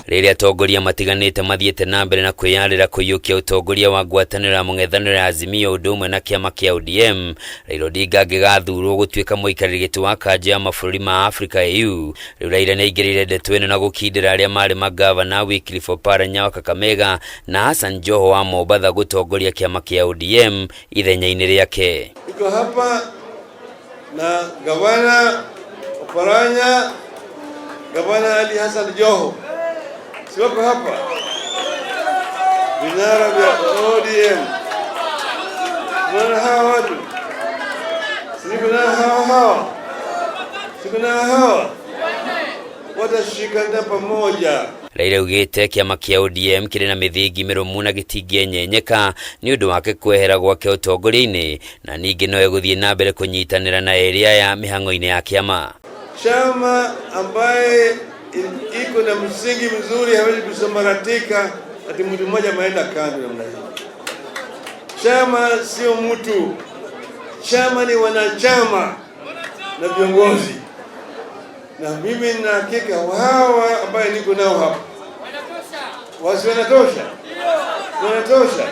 Rĩrĩa atongoria matiganĩte mathiĩte na mbere na kwĩyarĩra kũiyũkia ũtongoria wa ngwatanĩro ya mũng'ethanĩro ya Azimio ũndũ ũmwe na kĩama kĩa ODM, Raila Odinga angĩgathurwo gũtuĩka mũikarĩri gĩtĩ wa kanjũ ya mabũrũri ma Afrika AU. Rĩu Raila nĩaingĩrĩire ndeto ĩno na gũkindĩra arĩa marĩ mangavana Wycliffe Oparanya wa Kakamega na Hassan Joho wa Mombatha gũtongoria kĩama kĩa ODM ithenya-inĩ rĩake. Iko hapa na gavana Oparanya, gavana Ali Hassan Joho, si wako hapa? Vinara vya ODM, Tunaona hawa watu, si niko na hawa hawa, siko na hawa, watashikana pamoja. Raila augĩte kĩama kĩa ODM kĩrĩ na mĩthingi mĩrũmu na gĩtingĩenyenyeka nĩ ũndũ wake kwehera gwake ũtongoria-inĩ na ningĩ no egũthiĩ na mbere kũnyitanĩra na erĩ aya mĩhang'o-inĩ ya kĩama. Chama ambaye iko na msingi mzuri hawezi kusambaratika ati mtu mmoja ameenda kando namna hii. Chama sio mtu, chama ni wanachama na viongozi, na mimi nina hakika hawa ambaye niko nao hapa wasi wanatosha, wanatosha,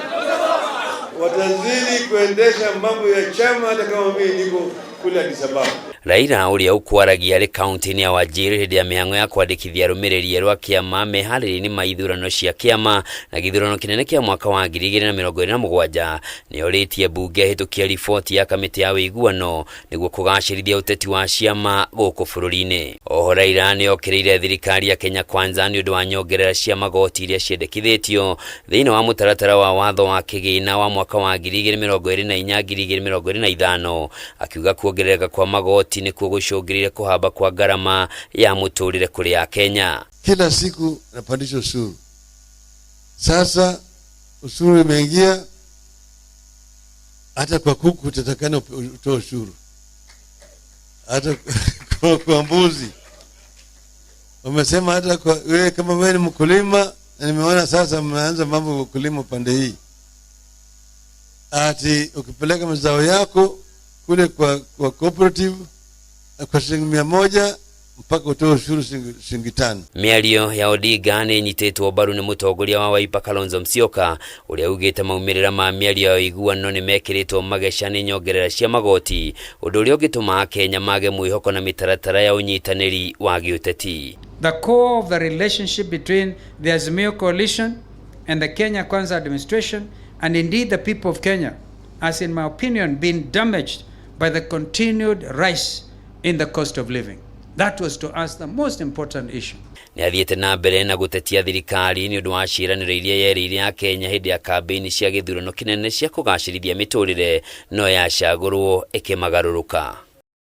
watazidi kuendesha mambo ya chama hata kama mimi niko kule Addis Ababa. Raila ũrĩa ũkwaragia arĩ kaunti-inĩ ya Wajir hĩndĩ ya mĩhang'o ya kwandĩkithia arũmĩrĩri erũ a kĩama meharĩria-inĩ ma ithurano cia kĩama na gĩthurano kĩnene kĩa mwaka wa 2027 nĩorĩtie mbunge ĩhĩtũkie riboti ya kamĩtĩ ya ũiguano nĩguo kũgacĩrithia ũteti wa ciama gũkũ bũrũri-inĩ. Oho Raila nĩokĩrĩire thirikari ya Kenya Kwanza nĩ ũndũ wa nyongerera cia magoti iria ciendekithĩtio thĩinĩ wa mũtaratara wa watho wa kĩgĩna wa mwaka wa 2024 2025, akiuga kuongerereka kwa magoti nĩkuo gũcũngĩrĩire kũhamba kwa ngarama ya mũtũrĩre kũrĩ Akenya. Kila siku napandisha ushuru. Sasa ushuru imeingia hata kwa kuku, utatakana utoe ushuru, hata kwa mbuzi wamesema, hata kwa wewe kama wewe ni mkulima, na nimeona sasa mnaanza mambo ya ukulima upande hii, ati ukipeleka mazao yako kule kwa cooperative kwa shilingi 100 mpaka utoe ushuru shilingi 5. Mĩario ya Odinga nĩ ĩnyitĩtwo mbaru nĩ mũtongoria wa Wiper Kalonzo Musyoka ũrĩa ugĩte maumĩrĩra ma mĩario ya ũiguano nĩ mekĩrĩtwo mageca nĩ nyongerera cia magoti, ũndũ ũrĩa ũngĩtũma Akenya mage mwĩhoko na mĩtaratara ya ũnyitanĩri wa gĩũteti. The core of the relationship between the Azimio coalition and the Kenya Kwanza administration, and indeed the people of Kenya, has in my opinion been damaged by the continued rise in the cost of living. That was to us the most important issue. Nĩ athiĩte na mbere na gũtetia thirikari nĩ ũndũ wa ciĩranĩro iria yerĩire Akenya hĩndĩ ya kambĩini cia gĩthurano kĩnene cia kũgacĩrithia mĩtũrĩre no yacagũrwo ĩkĩmagarũrũka.